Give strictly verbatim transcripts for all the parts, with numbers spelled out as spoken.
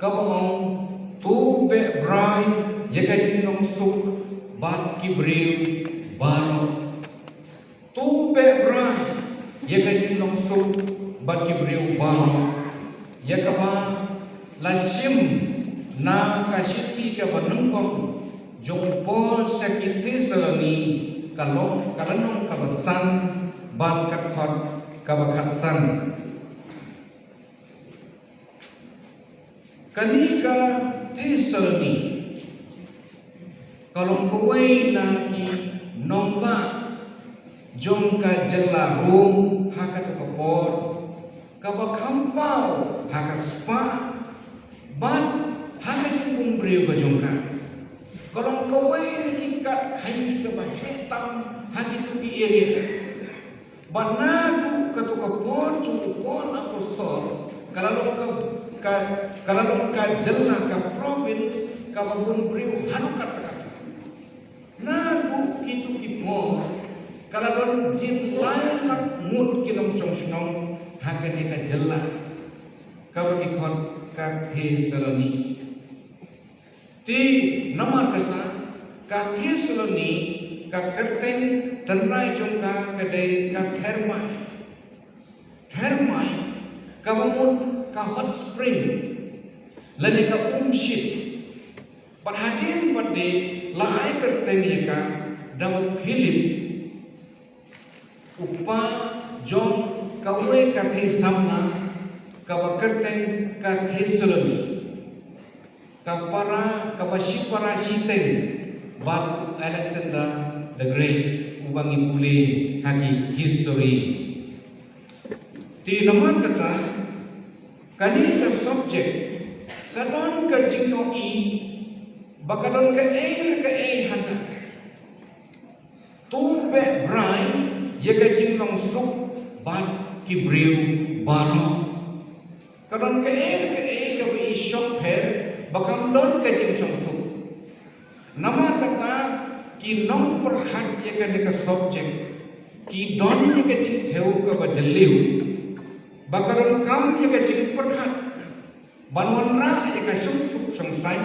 Kaba ong, to beh brai ïa ka jingnongsuk bad ki briew baroh. To beh brai ïa ka jingnongsuk bad ki briew baroh. Ïa kaba la shim na ka shithi kaba nyngkong jong u Paul sha ki Thessaloni, ka long, ka lynnong kaba san bad ka dkhot kaba khatsan. Kane ka Thessaloni ka long kawei na ki nongbah jong ka jylla Rom ha kato ka por, kaba kham paw ha ka spah bad ha ka jingbun briew ka jong ka. Ka long kawei na ki kat khaii kaba heh tam ha kito ki area. Bad naduh kato ka por jong u Paul Apostol, ka la long ka, ka, ka la long ka jylla, ka province kaba bun briew haduh katta katta. Naduh kito ki por ka la don jin lai lak ngut ki nongshong shnong ha kane ka jylla kaba ki khot ka Thessaloni. Te namar kata ka Thessaloni, ka kyrteng tynrai jong ka ka dei ka Thermae. Thermae kaba mut ka hot spring lane ka um shit. Bad hadien pat de la ai kyrteng ïa ka da u Philip, u kpa jong kawei ka thei samla kaba kyrteng ka Thessaloni, ka para, kaba shipara shiteng bad Alexander the Great, uba ngi pule ha ki history. Te namar kata, kane ka subject ka don ka jingïohi ba ka don kaei re kaei ha ka. To beh brai ïa ka jingnongsuk bad ki briew baroh. Ka don kaei re kaei kaba i shongpher ba kam don ka jingshongsuk. Namar kata ki nongpyrkhat ïa kane ka subject ki don ïa ka jingthew kaba jylliew ba ka donkam ïa ka jingpyrkhat ban wanrah ïa ka shongsuk shongsaiñ,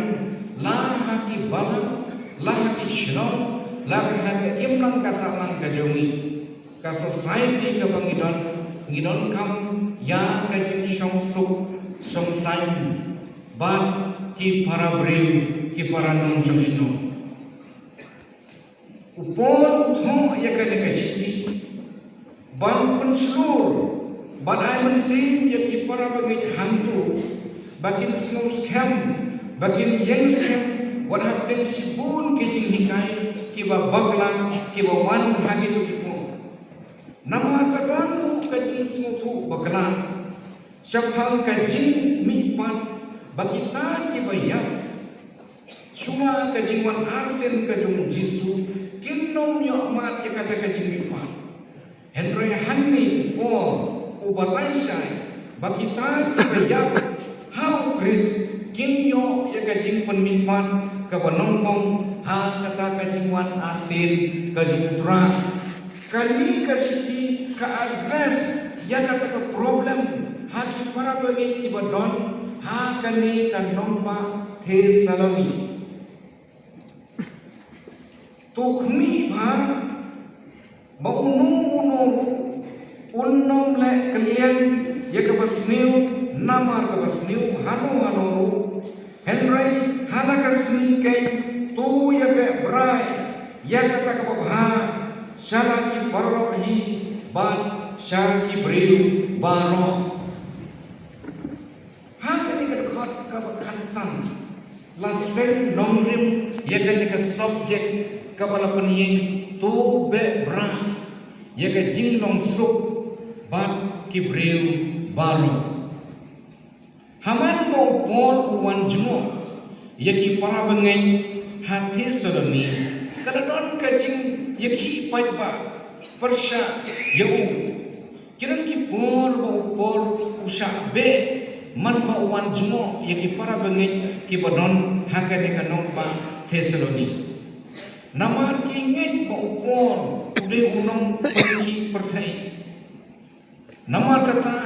la ha ki balang, la ha ki shnong, la ha ka imlang ka sahlang ka jong ngi, ka society kaba ngi don, ngi donkam ïa ka jingshongsuk shongsaiñ bad ki para briew, ki para nongshong shnong. U Paul u thoh ïa kane ka shithi ban pynshlur bad ai mynsiem ïa ki para bangeit hangto ba kin sngew skhem, ba kin ïeng skhem wat hapdeng shibun ki jinghikai kiba bakla kiba wan ha kito ki por. Namar ka don ruh ka jingsngewthuh bakla shaphang ka jingmihpat ba kita kiba ïap shuwa ka jingwan arsien ka jong u Jisu kin nym ïoh mad ïa kata ka jingmihpat. Hynrei hangne u Paul u batai shai ba kita kiba ïap ha u Khrist kin ïoh ïa ka jingpynmihpat kaba nyngkong ha kata ka jingwan arsien ka jong u Trai. Kane ka shithi ka address ïa kata ka problem ha ki para bangeit kiba don ha kane ka nongbah Thessaloni. To khmih bha ba uno uno ruh un nym leh kylliang ïa kaba sniew namar kaba sniew, hano hano ruh. Hynrei ha la ka sngi keiñ to ïabeh brai ïa kata kaba bha sha la ki paralok hi bad sha ki briew baroh. Ha kane ka dkhot kaba khatsan la seng nongrim ïa kane ka subject kaba la pynïeng, to beh brai ïa ka jingnongsuk bad ki briew baroh. Ha man ba u Paul u wan jngoh ïa ki para bangeit ha Thessaloni, ka la don ka jingïakhih paidbah pyrshah ïa u. Ki don ki por ba u Paul u shah beh man ba u wan jngoh ïa ki para bangeit kiba don ha kane ka nongbah Thessaloni. Namar ki ngeit ba u Paul u dei u nongpynkhih pyrthei. Namar kata,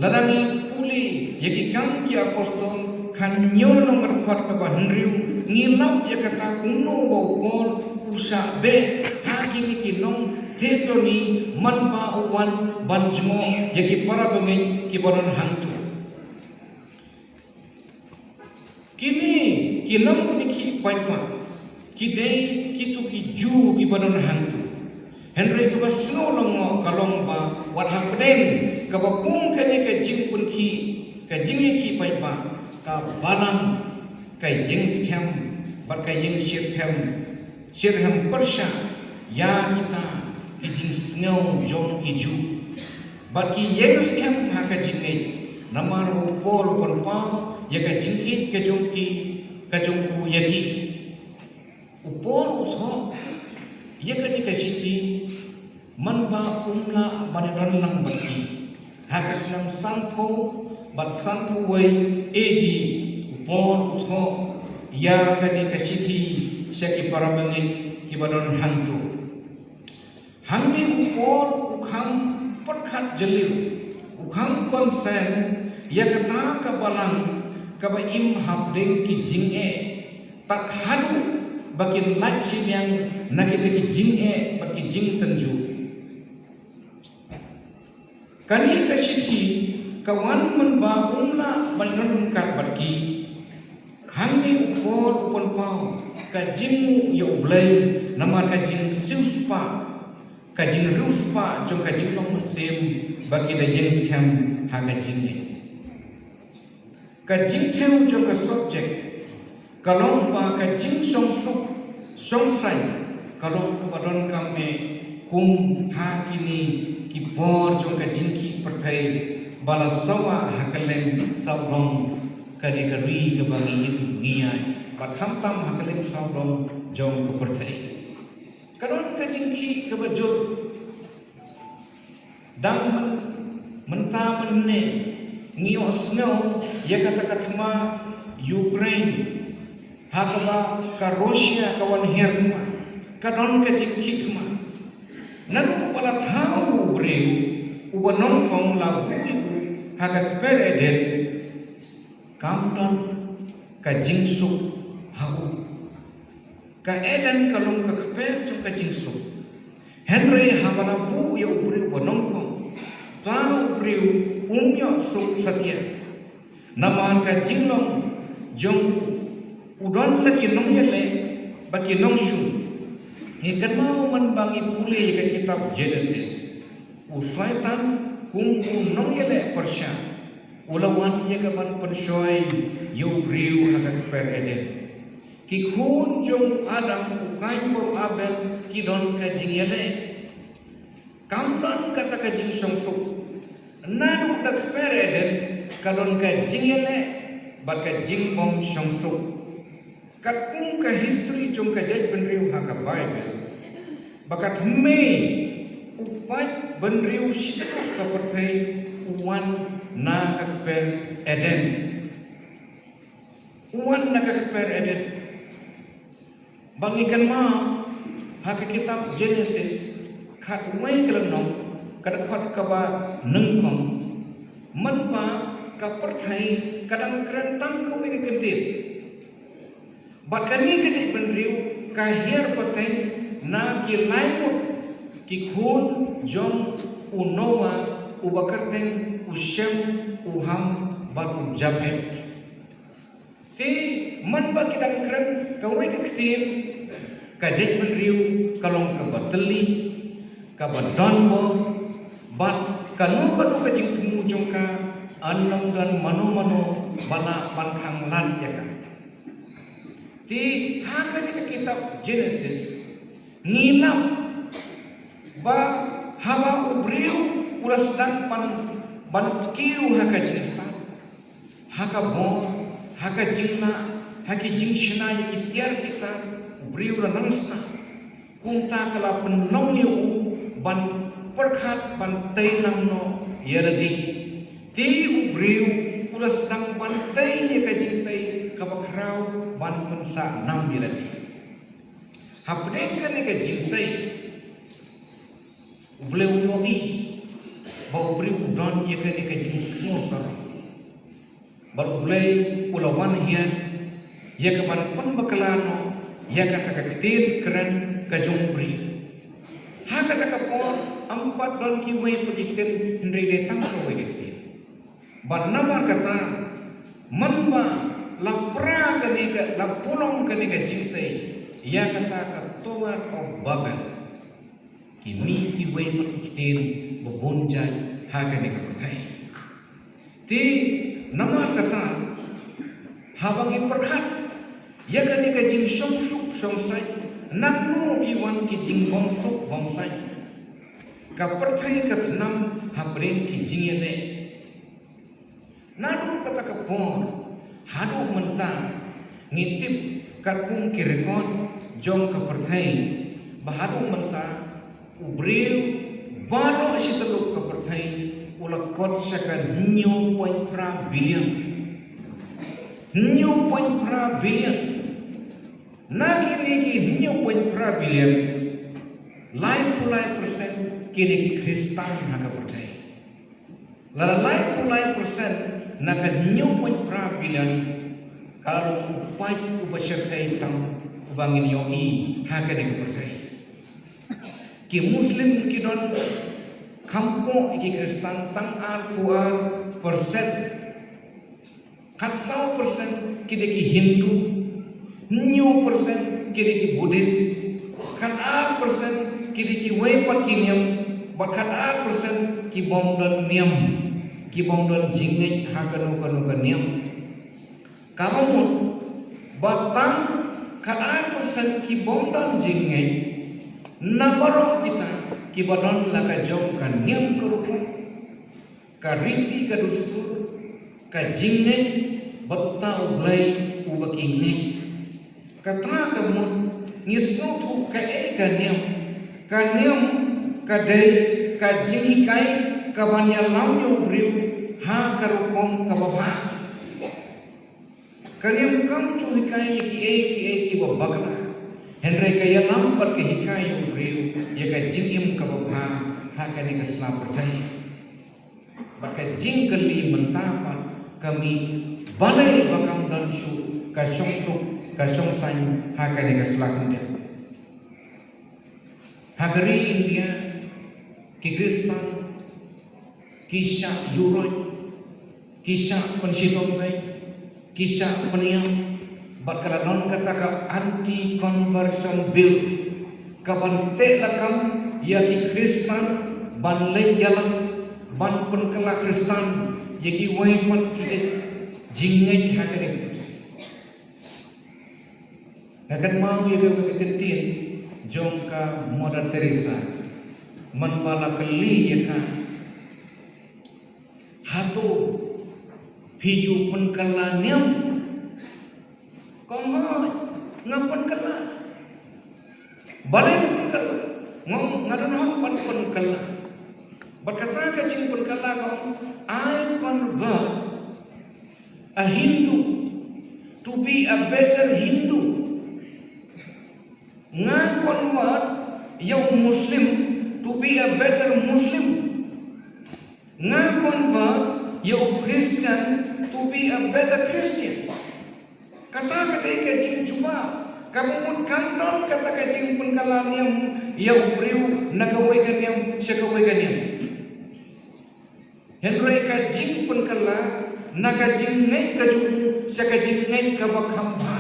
lada ngi pule Ïa ki Kam ki Apostol khathynñiew lynnong, dkhot kaba hynriew, ngi lap ïa kata kumno ba u Paul u shah beh ha kine ki nong Thessaloni man ba u wan ban jngoh ïa ki para bangeit kiba don hangto. Kine ki nongpynkhih paidbah ki dei kito ki Jiw kiba don hangto. Hynrei kaba sngew lyngngoh ka long ba wat hapdeng kaba kum kane ka jingpynkhih, ka jingïakhih paidbah, ka balang ka ïeng skhem bad ka ïeng shitrhem, shitrhem pyrshah ïa kita ki jingsngew jong ki Jiw. Bad ki ïeng skhem ha ka jingngeit namar u Paul u pynpaw ïa ka jingïeit ka jong ki, ka jong u ïa ki. U Paul u thoh ïa kane ka shithi man ba um lah ban ïadon lang bad ki. Ha ka snem sanphew bad sanphew wei A D u Paul u thoh ïa kane ka shithi sha ki para bangeit kiba don hangto. Hangne u Paul u kham pyrkhat jylliew, u kham concern ïa kata ka balang kaba im hapdeng ki jingeh, tad haduh ba kin lait shiliang na kita ki jingeh bad ki jingtynjuh. Kane ka shithi ka wan man ba um lah ban ïadon ryngkat bad ki. Hangne u Paul u pynpaw ka jingnguh ïa U Blei namar ka jingsiewspah, ka jingriewspah jong ka jinglong mynsiem ba ki la ïeng skhem ha ka jingngeit. Ka jingthew jong ka subject ka long ba ka jingshongsuk shongsaiñ ka long kaba donkam eh kum ha kine ki por jong ka jingkhih pyrthei ba la sawa ha kylleng sawdong kane ka ri kaba ngi im ngi ïaid, bad khamtam ha kylleng sawdong jong ka pyrthei. Ka don ka jingkhih kaba jur. Dang myn-, mynta mynne ngi ïohsngew ïa kata ka thma Ukraine ha kaba ka Russia ka wan hiar thma. Ka don ka jingkhih thma. Naduh ba la thaw u briew uba nyngkong la buh ïa u ha ka kper Eden, kam don ka jingsuk ha u. Ka Eden ka long ka kper jong ka jingsuk. Hynrei haba la buh ïa u briew ba nyngkong, uta u briew um ïoh suk satia. Namar ka jinglong jong u, u don la ki nongïaleh bad ki nongshun. Ngi kynmaw man ba ngi pule ïa ka kitab Genesis, u Soitan kum u nongïaleh pyrshah u la wan ïa ka ban pynshoi ïa u briew ha ka kper Eden. Ki khun jong u Adam, u Kain bad u Abel ki don ka jingïaleh. Kam don kata ka jingshongsuk. Naduh da kper Eden ka don ka jingïaleh bad ka jingbym shongsuk. Katkum ka history jong ka jaitbynriew ha ka Baibl, ba katmai u paidbynriew shityllup ka pyrthei u wan na ka kper Eden. U wan na ka kper Eden. Ba ngi kynmaw ha ka kitab Genesis khatwei ka lynnong, ka dkhot kaba nyngkong, man ba ka pyrthei ka dang kren tang kawei ka kyntien. Bad kane ka jaitbynriew ka hiar pateng na ki lai ngut ki khun jong u Noah uba kyrteng u Shem, u Ham bad u Japhet. Te man ba ki dang kren kawei ka ktien, ka jaitbynriew ka long kaba tylli, kaba donbor, bad kano kano ka jingthmu jong ka, ym don mano mano ba lah ban khang lad ïa ka. Te ha kane ka kitab Genesis ngi lap ba haba u briew u la sdang ban, ban kiew ha ka jingstad, ha ka bor, ha ka jinglah, ha ki jingshna ïa ki tiar ki tar, u briew la nang sdang. Kumta ka la pynlong ïa u ban pyrkhat ban tei lang noh ïa lade. Te u briew u la sdang ban tei ïa ka jingtei kaba khraw ban pynsah nam ïa lade. Hapdeng kane ka jingtei, U Blei u ïohi ba u briew u don ïa kane ka jingsngewsarong. Bad U Blei u la wan hiar ïa ka ban pynbakla noh ïa kata ka ktien kren ka jong u briew. Ha kata ka por ym pat don kiwei pat ki ktien, hynrei dei tang kawei ka ktien. Bad namar kata, mynba la pra kane ka, la pynlong kane ka jingtei ïa kata ka Tower of Babel, ki mih kiwei pat ki ktien ba bun jait ha kane ka pyrthei. Te namar kata, haba ngi pyrkhat ïa kane ka jingshongsuk shongsaiñ, naduh ki wan ki jingbymsuk bymsaiñ, ka pyrthei ka thnam hapdeng ki jingïaleh. Naduh kata ka por haduh mynta, ngi tip katkum ki record jong ka pyrthei ba haduh mynta u briew baroh shi tyllup ka pyrthei u la kot sha ka hynñiew point phra billion. Hynñiew point phra billion. Na kine ki hynñiew point phra billion, laiphew lai percent kine ki Khristan ha ka pyrthei. Lada laiphew lai percent na ka hynñiew point phra billion ka la long u paid uba shyrkhei tam uba ngin ïohi ha kane ka pyrthei. Ki Muslim ki don kham poh ïa ki Khristan tang arphew ar percent. Khatsaw percent ki dei ki Hindu, hynñiew percent ki dei ki Buddhist, khatar percent ki dei kiwei pat ki niam, bad khatar percent ki bym don niam, ki bym don jingngeit ha kano kano ka niam. Kaba mut ba tang khatar percent ki bym don jingngeit na baroh kita kiba don la ka jong ka niam ka rukom, ka riti ka dustur, ka jingngeit bad uta U Blei uba ki ngeit. Kata ka mut ngi sngewthuh kaei ka niam. Ka niam ka dei ka jinghikai kaban ïalam ïa u briew ha ka rukom kaba bha. Ka niam kam ju hikai ïa kiei kiei kiba bakla, hynrei ka ïalam bad ka hikai ïa u briew ïa ka jingim kaba bha ha kane ka sla pyrthei. Bad ka jingkylli mynta pat ka mih, balei ba kam don shuh ka shongsuk ka shongsaiñ ha kane ka sla khyndiat? Ha ka ri India ki Khristan ki shah ïuhroit, ki shah pynshitom beit, ki shah pynïap, bad ka la don kata ka Anti Conversion Bill kaban teh lakam ïa ki Khristan ban leit ïalam, ban pynkylla Khristan ïa kiwei pat ki jait jingngeit ha kane ka pyrthei. Nga kynmaw ïa kawei ka ktien jong ka Mother Teresa, mynba la kylli ïa ka, hato phi ju pynkylla niam? Ka ong, hooid, nga pynkylla. Balei phi pynkylla? Nga ong, nga don hok ban pynkylla. Bad kata ka jingpynkylla ka ong, I convert a Hindu to be a better Hindu. Nga convert ïa u Muslim to be a better Muslim. Nga convert ïa u Christian to be a better Christian. Kata ka dei ka jingjubab. Kaba mut kam don kata ka jingpynkylla niam ïa u briew na kawei ka niam sha kawei ka niam. Hynrei ka jingpynkylla na ka jingngeit ka jong u sha ka jingngeit kaba kham bha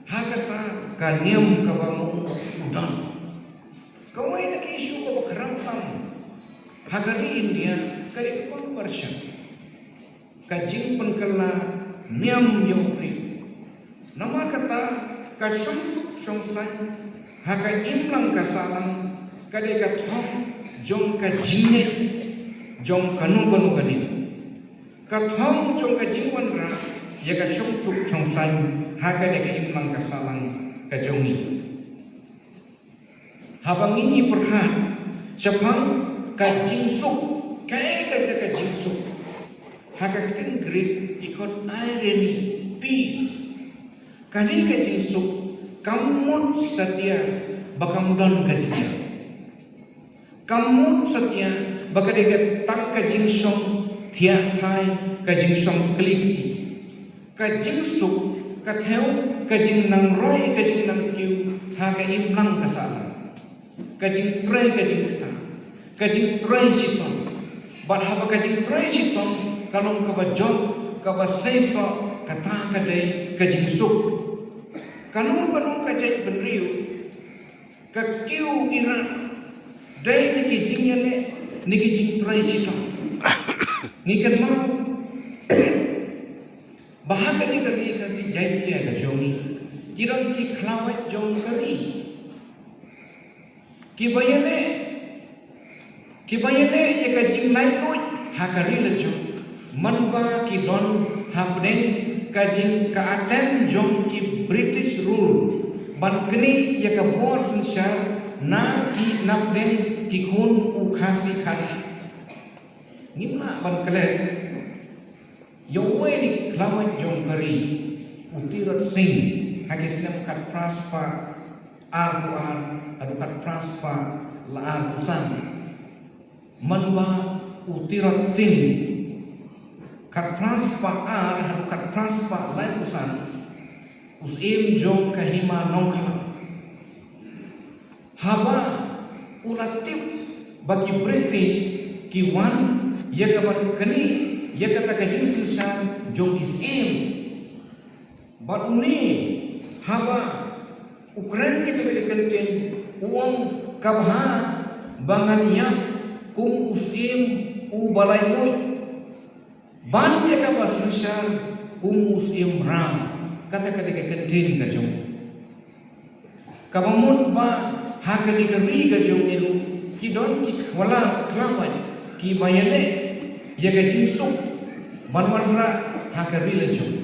ha kata ka niam kaba ma u u don. Kawei na ki issue kaba khraw tam ha ka ri India ka dei ka conversion, ka jingpynkylla niam ïa u briew. Namar kata ka shongsuk shongsaiñ ha ka imlang ka sahlang ka dei ka thong jong ka jingngeit jong kano kano ka niam. Ka thong jong ka jingwanrah ïa ka shongsuk shongsaiñ ha ka dei ka imlang ka sahlang ka jong ngi. Haba ngi ngi pyrkhat shaphang ka jingsuk, kaei kata ka jingsuk? Ha ka ktien Greek i khot eirene, peace. Kane ka jingsuk kam mut satia ba kam don ka jingïap. Kam mut satia ba ka dei ka tang ka jingshong thiah thai, ka jingshong kli kti. ka jingsuk, ka thew, ka jingnangroi, ka jingnangkiew ha ka imlang ka sahlang. Ka jingtrei, ka jingktah, ka jingtrei shitom. Bad haba ka jingtrei shitom ka long kaba jop, kaba seisoh, kata ka dei ka jingsuk. Kano kano ka jaitbynriew, ka kiew ira dei na ki jingïaleh, na ki jingtrei shitom. Ngi kynmaw ba ha kane ka ri Khasi Jaiñtia ka jong ngi, ki don ki khlawait jong ka ri, kiba ïaleh, kiba ïaleh ïa ka jinglaitluid ha ka ri lajong, mynba ki don hapdeng ka jing, ka attempt jong ki British rule ban knieh ïa ka bor synshar na ki, napdeng ki khun u Khasi Khara. Ngim lah ban klet ïa uwei na ki khlawait jong ka ri, u Tirot Sing, ha ki snem khatphra spah arphew ar haduh khatphra spah laiphew san. Mynba u Tirot Sing, khatphra spah ar haduh khatphra spah laiphew san, u syiem jong ka Hima Nongkhlaw, haba u la tip ba ki British ki wan ïa ka ban knieh ïa kata ka jingsynshar jong ki syiem, bad une, haba u kren ïa kaba ïa ka kyntien, u ong, ka bha ba ngan ïap kum u syiem uba laitluid, ban ïa kaba synshar kum u syiem mraw. Kata ka dei ka kyntien ka jong u. Kaba mut ba ha kane ka ri ka jong ngi ruh ki don ki khlawait, khlawait kiba ïaleh ïa ka jingsuk ban wanrah ha ka ri lajong,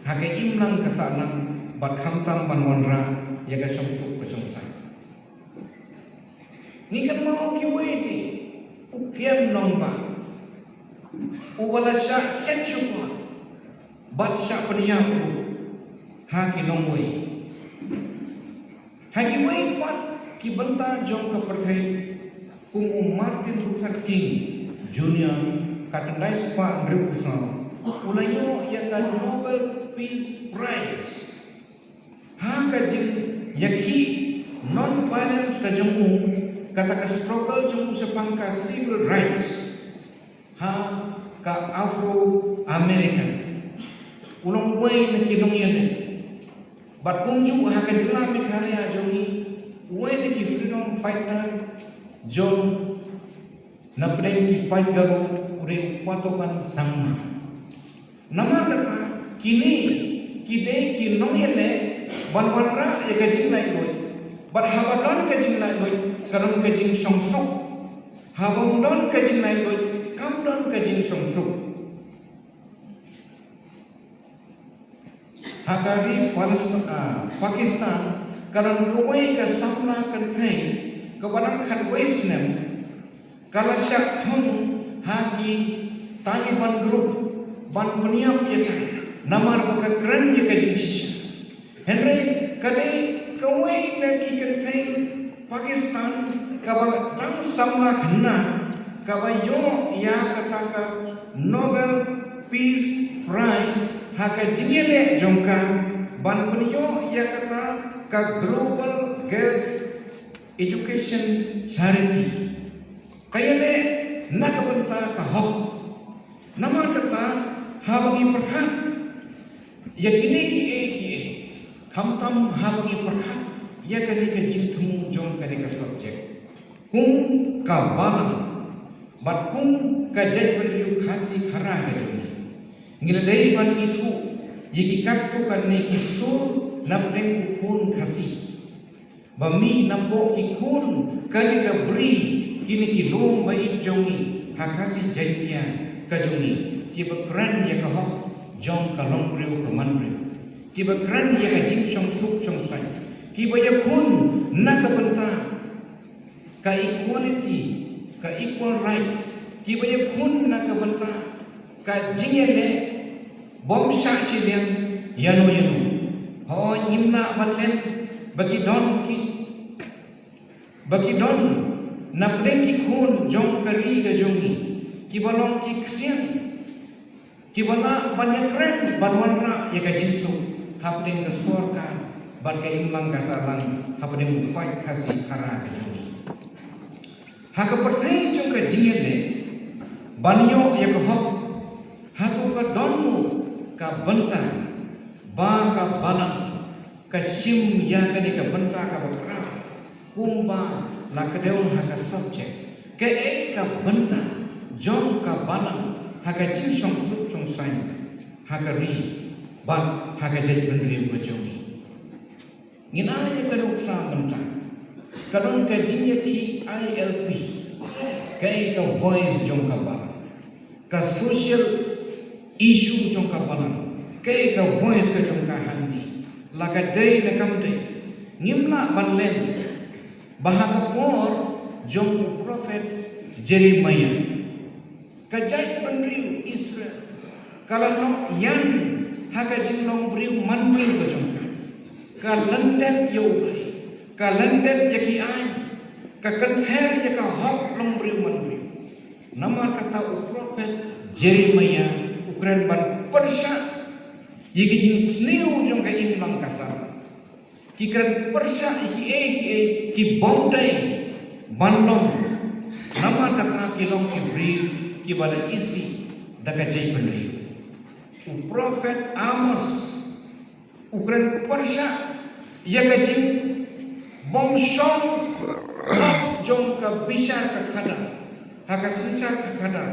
ha ka imlang ka sahlang, bad khamtam ban wanrah ïa ka shongsuk ka shongsaiñ. Ngi kynmaw kiwei de, u Kem Nongbah, uba la shah shet shukor bad shah pynïap ruh ha ki nongwei. Ha kiwei pat ki bynta jong ka pyrthei, kum u Martin Luther King Junior, ka khyndai spah hynriewphew saw, u la ïoh ïa ka Nobel Peace Prize ha ka jingïakhih non-violence ka jong u, kata ka struggle jong u shaphang ka civil rights ha ka Afro-American. U long uwei na ki nongïaleh. Bad kumjuh ha ka jylla Meghalaya jong ngi, uwei na ki freedom fighter jong napdeng ki paid Garo u dei u Patokan Sangma. Namar kata, kine ki dei ki nongïaleh ban wanrah ïa ka jinglaitluid. Bad haba don ka jinglaitluid, ka don ka jingshongsuk. Haba ym don ka jinglaitluid, kam don ka jingshongsuk. Ha ka ri Palestin-, ah, Pakistan, ka don kawei ka samla kynthei kaba dang khatwei snem, ka la shah thung ha ki Taliban group ban pynïap ïa ka, namar ba ka kren ïa ka jingshisha. Hynrei ka dei kawei na ki kynthei Pakistan kaba dang samla khynnah kaba ïoh ïa kata ka Nobel Peace Prize ha ka jingïaleh jong ka ban pynïoh ïa kata ka Global Girls Education Charity. Ka ïaleh na ka bynta ka hok. Namar kata, haba ngi pyrkhat ïa kine kiei kiei, khamtam haba ngi pyrkhat ïa kane ka jingthmu jong kane ka subject, kum ka balang bad kum ka jaitbynriew Khasi Khara ka jong ngi, ngi la dei ban ithuh ïa ki katto katne ki sur napdeng u khun Khasi. Ba mih napoh ki khun kane ka bri, kine ki lum ba ïeit jong ngi ha Khasi Jaiñtia ka jong ngi, kiba kren ïa ka hok jong ka longbriew ka manbriew, kiba kren ïa ka jingshongsuk shongsaiñ, kiba ïakhun na ka bynta ka equality, ka equal rights, kiba ïakhun na ka bynta ka jingïaleh bym shah shiliang ïano ïano. Hooid, ngim lah ban len ba ki don ki, ba ki don napdeng ki khun jong ka ri ka jong ngi kiba long ki ksiang, kiba lah ban ïakren ban wanrah ïa ka jingsuk hapdeng ka sorkar bad ka imlang ka sahlang hapdeng u paid Khasi para ka jong ngi. Ha ka pyrthei jong ka jingïaleh ban ïoh ïa ka hok, hato ka don mo ka bynta ba ka balang ka shim ïa kane ka bynta kaba khraw kumba la kdew ha ka subject, kaei ka bynta jong ka balang ha ka jingshongsuk shongsaiñ ha ka ri bad ha ka jaitbynriew ka jong ngi. Ngin ai ïa ka nuksa mynta, ka don ka jingïakhih I L P, kaei ka voice jong ka balang, ka social issue jong ka balang, kaei ka voice ka jong ka hangne, la ka dei ne kam dei. Ngim lah ban len ba ha ka por jong u prophet Jeremiah, ka jaitbynriew Israel ka la noh ïan ha ka jinglong briew man briew ka jong ka. Ka lyndet ïa U Blei, ka lyndet ïa ki aiñ, ka kynther ïa ka hok long briew man briew. Namar kata u prophet Jeremiah u kren ban pyrshah ïa ki jingsniew jong ka imlang ka sahlang. Ki kren pyrshah ïa kiei kiei ki bym dei ban long, namar kata ki long ki briew kiba la isih da ka jaitbynriew. U prophet Amos u kren pyrshah ïa ka jingbymshong jong ka bishar ka khadar ha ka synshar ka khadar.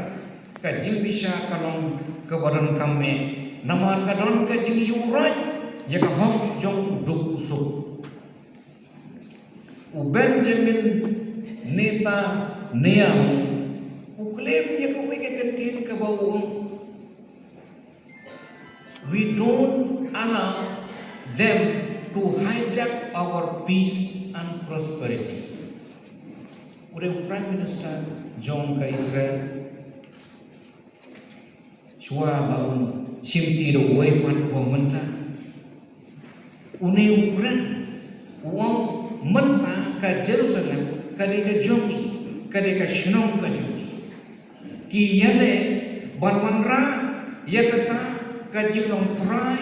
Ka jingbishar ka long kaba donkam eh, namar ka don ka jingïuhroit ïa ka hok jong u duk u suk. U Benjamin Netanyahu u claim ïa kawei ka kyntien kaba u ong, "We don't allow them to hijack our peace and prosperity." U dei u Prime Minister jong ka Israel. Shuwa ba un shimti da uwei pat uba mynta, une u kren, u ong, mynta ka Jerusalem ka dei ka jong ngi, ka dei ka shnong ka jong ngi. Ki ïaleh ban wanrah ïa kata ka jinglong trai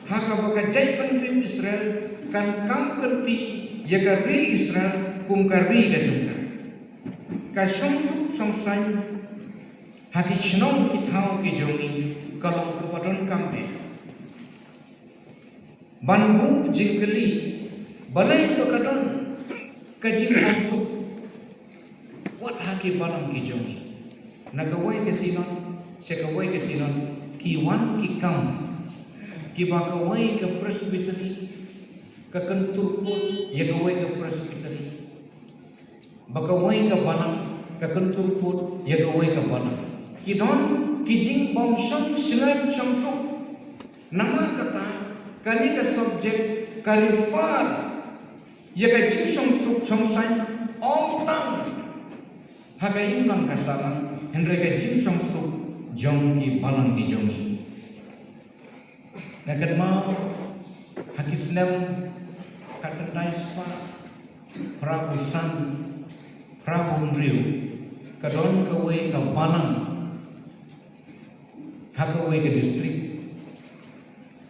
ha kaba ka jaitbynriew Israel kan kam kynti ïa ka ri Israel kum ka ri ka jong ka. Ka shongsuk shongsaiñ ha ki shnong ki thaw ki jong ngi ka long kaba donkam eh. Ban buh jingkylli, balei ba ka don ka jingbymsuk wat ha ki balang ki jong ngi? Na kawei ka synod sha kawei ka synod ki wan ki kam kiba kawei ka presbytery ka kyntur put ïa kawei ka presbytery, ba kawei ka balang ka kyntur put ïa kawei ka balang. Ki don ki jingbymshong shngain shongsuk. Namar kata kane ka subject ka refer ïa ka jingshongsuk shongsaiñ ym tang ha ka imlang ka sahlang, hynrei ka jingshongsuk jong ki balang ki jong ngi. Nga kynmaw ha ki snem khatkhyndai spah phraphew san, phraphew hynriew, ka don kawei ka balang ha kawei ka district.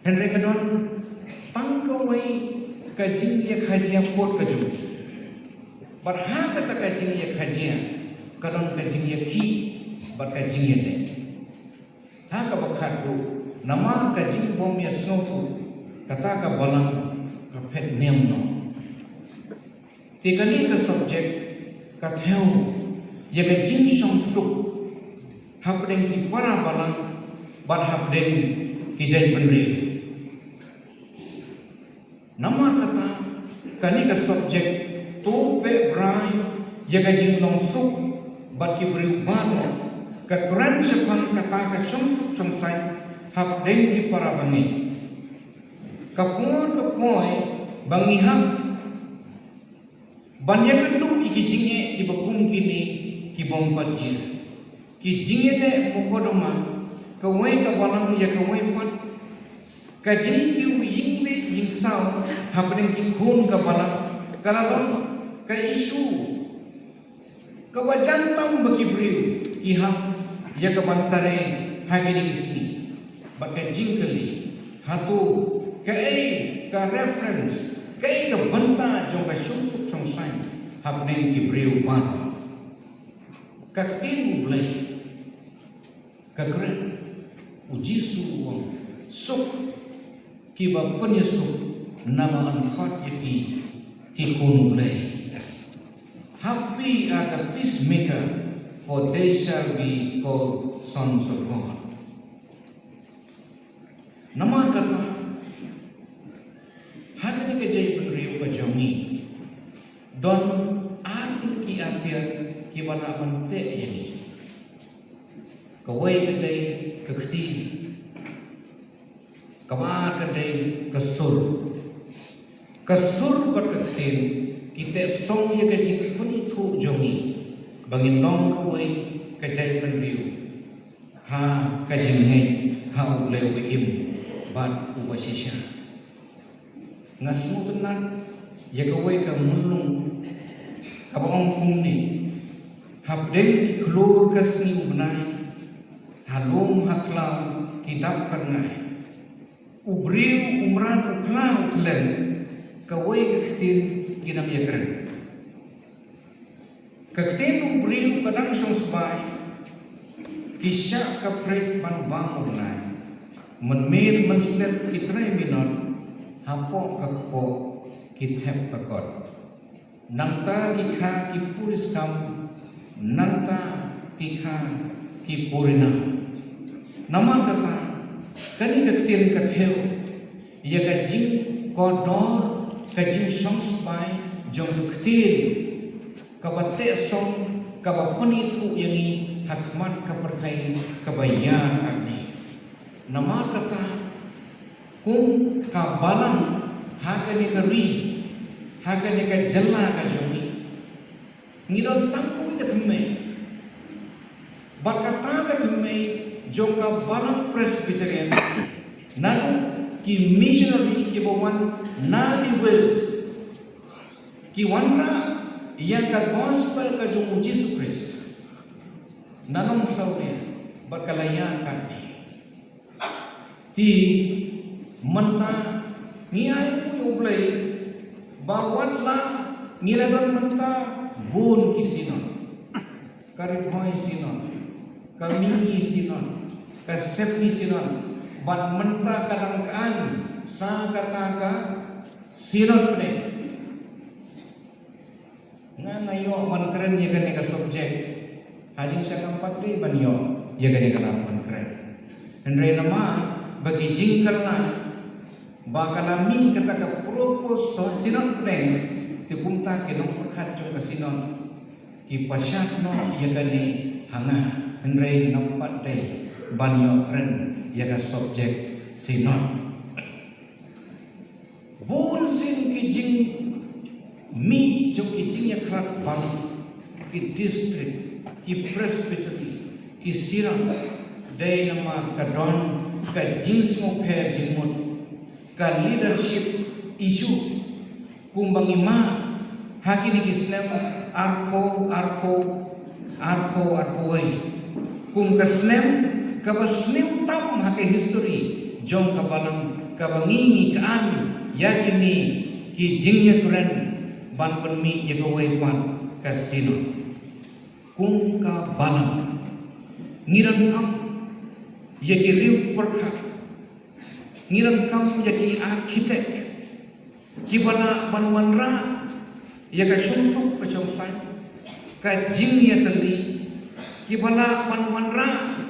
Hynrei ka don tang kawei ka jingïakajia put ka jong ki. Bad ha kata ka jingïakajia ka don ka jingïakhih bad ka jingïaleh. Ha kaba khatduh, namar ka jingbym ïasngewthuh, kata ka balang ka phet niam noh. Te kane ka subject ka thew ïa ka jingshongsuk hapdeng ki para balang bad hapdeng ki jaitbynriew. Namar kata kane ka subject to beh brai ïa ka jinglong suk bad ki briew baroh, ka kren shaphang kata ka shongsuk shongsaiñ hapdeng ki para bangeit. Ka por ka poi ba ngi hap ban ïakynduh ïa ki jingeh kiba kum kine ki bym pat jia. Ki jingïaleh mukotduma kawei ka balang ïa kawei pat. Ka jingkiew ïing beit ïing saw hapdeng ki khun ka balang ka la long ka issue kaba jan tam ba ki briew ki hap ïa ka ban trei ha kine ki sngi. Bad ka jingkylli, Hato kaei ka reference, kaei ka bynta jong ka shong suk shong saiñ hapdeng ki briew baroh? Ka ktien U Blei ka kren, U Jisu u ong, suk kiba pynïasuk, namar yn khot ïa ki ki khun U Blei. Happy are the peacemaker, for they shall be called sons of God. Namar kata, ha kane ka jaitbynriew ka jong ngi, don ar tylli ki atiar kiba lah ban teh ïa ngi. Kawei ka dei ka ktien, kaba ar ka dei ka sur. Ka sur bad ka ktien ki teh song ïa ka jingpynithuh jong ngi ba ngin long kawei ka jaitbynriew ha ka jingngeit ha U Blei uba im bad uba shisha. Nga sngewtynnat ïa kawei ka mulong kaba ong kumne: hapdeng ki khlur ka sngi u bnai, ha lum ha khlaw ki dap ka rngai. U briew, u mrad, u khla, u thlen, kawei ka ktien ki dang ïakren. Ka ktien u briew ka dang shong sbai, ki shah ka prit ban bam u bnai. Mynmiet mynstep ki trei minot, hapoh ka kpoh ki thep ka kot. Nangta ki kha ki puriskam, nangta ki kha ki purinam. Namar kata, kane ka ktien ka thew ïa ka jingkordor, ka jingshong sbai jong ka ktien, kaba teh song, kaba pynithuh ïa ngi ha khmat ka pyrthei kaba ïar katne. Namar kata, kum ka balang ha kane ka ri, ha kane ka jylla ka jong ngi, ngi don tang kawei ka thymmei. Bad kata ka thymmei jong ka Balang Presbyterian, naduh ki missionary kiba wan na New Wales, ki wanrah ïa ka gospel ka jong U Jisu Khrist na Nongsawlia, bad ka la ïa katne. Te mynta ngi ai nguh ïa U Blei ba wat la ngi la don mynta bun ki synod. Ka Ri Bhoi Synod, ka Mihngi Synod, ka Sepngi Synod, bad mynta ka dang ka-an sa kata ka Synod Pdeng. Nga nga ïoh ban kren ïa kane ka subject. Hadien sha kam pat dei ban ïoh ïa kane ka lad ban kren. Hynrei namar ba ki jingkylla ba ka la mih kata ka propose Synod Pdeng, te kumta ki nongpyrkhat jong ka Synod ki pynshad noh ïa kane ha nga. Hynrei ngam pat dei ban ïoh kren ïa ka subject Synod. Bun sien ki jingmih jong ki jingïakhlad balang, ki district, ki presbytery, ki synod, dei namar ka don ka jingsngewpher jingmut, ka leadership issue, kumba ngi mad ha kine ki snem arphew arphew, arphew arphew wei. Kum ka snem kaba sniew tam ha ka history jong ka balang, kaba ngi ngi ka-an ïa kine ki jingïakren ban pynmih ïa kawei pat ka synod. Kum ka balang, ngi donkam ïa ki riew pyrkhat, ngi donkam ïa ki architect, kiba lah ban wanrah ïa ka shong suk ka shong saiñ, ka jingïatylli, kiba lah ban wanrah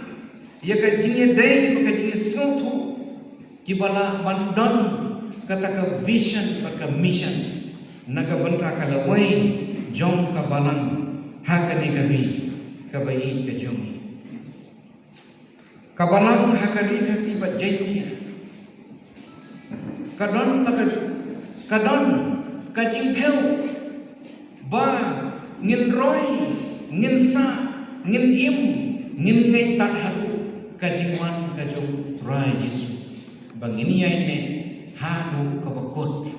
ïa ka jingïadei bad ka jingïasngewthuh, kiba lah ban don kata ka vision bad ka mission na ka bynta ka lawei jong ka balang ha kane ka ri kaba ïeit ka jong ngi. Ka balang ha ka ri Khasi bad Jaiñtia ka don la ka, ka don ka jingthew ba ngin roi, ngin sah, ngin im, ngin ngeit tad haduh ka jingwan ka jong U Trai Jisu, ba ngin ïaineh haduh kaba kut.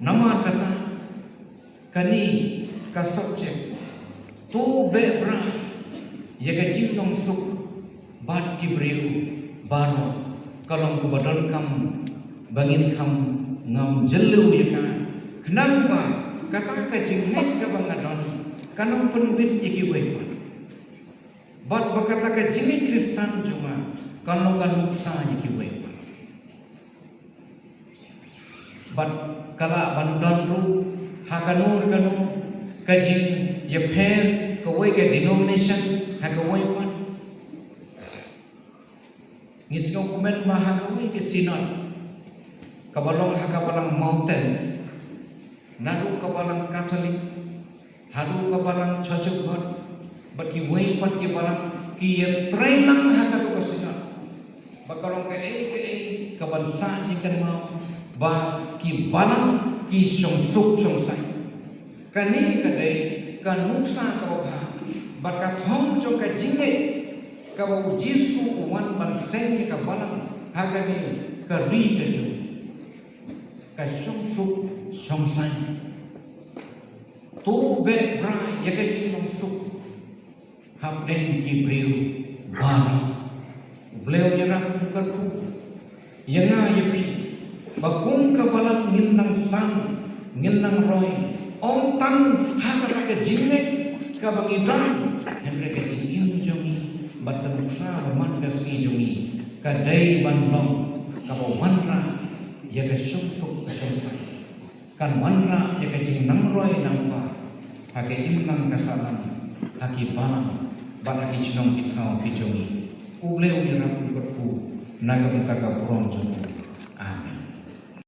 Namar kata, kane ka subject, to beh bra ïa ka jinglong suk bad ki briew baroh, ka long kaba donkam ba ngin kham ngam jylliew ïa ka, khnang ba kata ka jingngeit kaba nga don kan ym pynwit ïa kiwei pat. Bad ba kata ka jingngeit Khristan jong nga kan long ka nuksa ïa kiwei pat. Bad ka lah ban don ruh ha kano kano ka jingïapher kawei ka denomination ha kawei pat. Ngi sngewkmen ba ha kawei ka synod kaba long ha ka balang Mountain, naduh ka balang Katholik haduh ka balang Church of God, bad kiwei pat ki balang ki ïatrei lang ha kato ka synod. Ba ka long kaei kaei kaban sah jingkynmaw ba ki balang ki shong suk shong saiñ. Kane ka dei ka nuksa kaba bha bad ka thong jong ka jingngeit kaba U Jisu u wan ban seng ïa ka balang ha kane ka ri ka jong, ka shong suk shong saiñ. To beh bra ïa ka jinglong suk hapdeng ki briew baroh. U Blei un ïarap un kyrkhu ïa nga ïa phi ba kum ka balang ngin nang san, ngin nang roi, ym tang ha kata ka jingngeit kaba ngi don, hynrei ka jingim jong ngi bad ka nuksa ba man ka sngi jong ngi ka dei ban long kaba wanrah ïa ka shong suk ka shong saiñ. Kan wanrah ïa ka jingnang roi nang ba ha ka imlang ka sahlang ha ki balang bad ha ki shnong ki thaw ki jong ngi. U Blei un ïarap un kyrkhu na ka bynta ka burom jong u.